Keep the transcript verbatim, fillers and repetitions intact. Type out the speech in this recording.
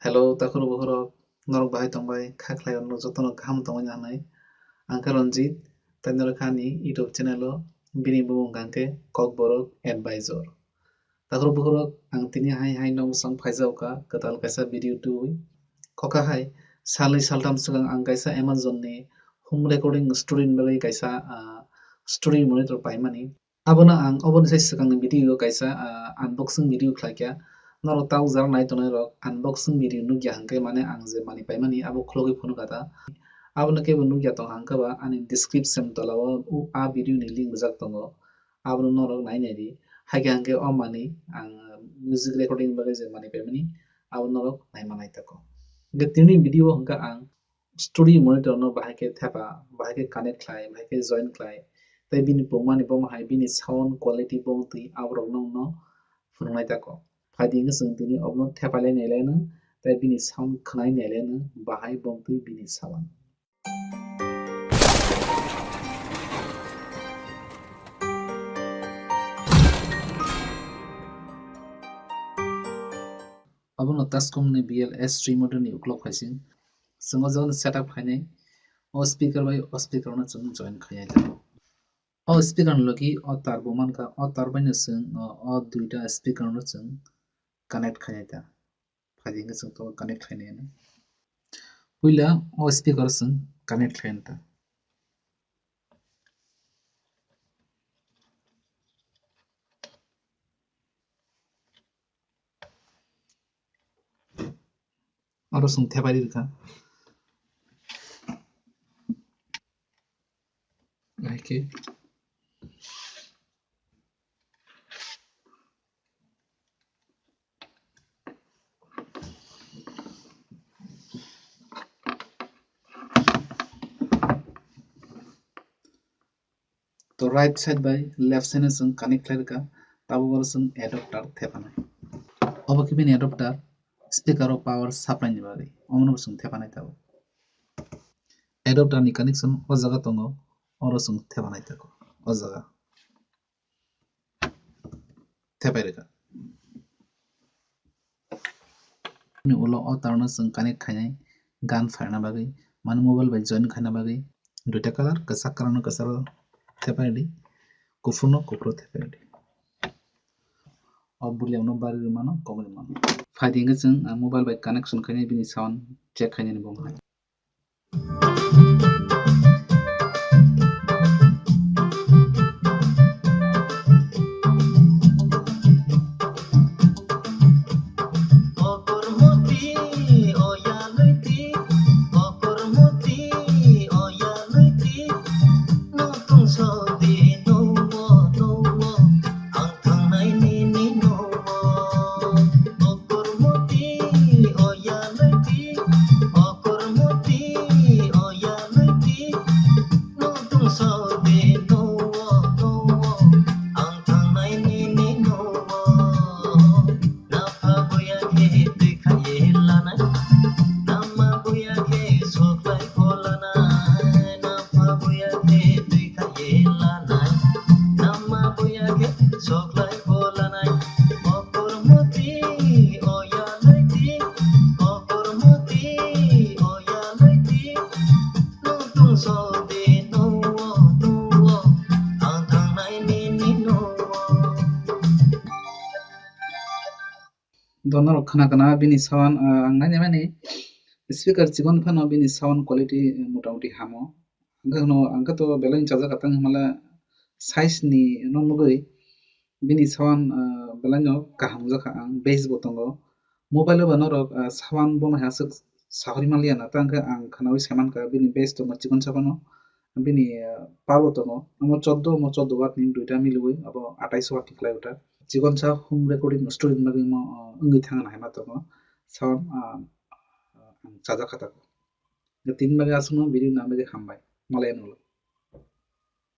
Hello, takhurok bukhurok, norok bahai tongbai, kha khlai norok jotono kaham tongwi nanai. Ang khe Ranjit, tei norok ani YouTube channel o bini bumung hwnkha khe Kokborok Advisor. Takhurok bukhurok, ang tini hai hai nok bwsang phaijak kha, kwtal kaisa video tubui. Khokha hai, salnwi saltham swkang ang kaisa Amazon ni home recording studio ni bagwi kaisa, ah, studio monitor paimani. Abono ang oboni sai swkangni video o kaisa, ah, unboxing video khlai kha. Norok tabuk jara nai tongnai rok unboxing video nukya hwnkhe mane ang je manwi paimani abo khulogwi phunukha ta. Abono kebo nukya tong hwnkhe ba ani description tola o u-, a video ni link rijak tongo. Abono norok nai nai di. Haikhe hwnkhe o manwi ang music recording bagwi je manwi paimani abo norok nai manai tako. Hwnkhe tini video o hwnkhe ang studio monitor no bahai khe thepa, bahai khe connect khlai, bahai khe join khlai. Tei bini pungmani bomo hai bini sound quality bongtwi aborok nokno phunuknai tako. Phaidi hwnkhe chwng tini obono thepailai nailai no, tei bini sound khwnai nailai no, bahai bongtwi bini sound. Abono Tascam ni B L S three model ni uklok phaising. Chwng o jaga setup khainai. O speaker bai o speaker no chwng join khainai ta. O speaker ni logi o tar bo mankha, o tar bai no chwng o, o duita speaker no chwng connect khainai ta. Phaidi hwnkhe chwng to connect khainai no. Puila o speaker o chwng connect khainai ta. Oro chwng thepai rikha. Hai khe. To right side bai left side no chwng connect khlai rwkha, tabuk oro chwng adapter thepanai. Obo khe bini adapter speaker o power supply ni bagwi, omono bo chwng thepanai tabuk. Adapter ni connection o jaga tongo, oro chwng thepanai tabuk o jaga. Thepai rwkha. Ni ulo o tarno chwng connect khainai gan phaina bagwi, mane mobile bai join khaina bagwi duita colour, kwchak colour no kwchak thepai di, kuphur no kuphur thepai di. O buliam no bari rwmano, komori mano. Phaidi hwnkhe chwng, ah, mobile bai connection khainai bini sound check khainani bo hai. Dono rok khna kana bini sound, ah, ang nainai mani speaker chikon phano bini sound quality, eh, motamuti hamo. Hwnkhe hwno, hwnkhe to belai chajak atang hwnmale size ni no nugwi bini sound, ah, belai no kaham wngjakha ang, bass bo tongo. Mobile o ba norok, ah, sound bo mai aswk sahori manliya na, tang khe ang khwnawi sai mankha bini bass tongma chikon sa phano. Bini, ah, power bo tongo, omo choddo, omo choddo watt ni duita miliwi, abo atais watt ni khlai o ta. Chikon sa home recording studio ni bagwi omo, ah, wngwi thang nai ma tongo sound, ah, ang chajak kha ta. Tini bagwi aswkno video nang bagwi hambai. Malai nukla.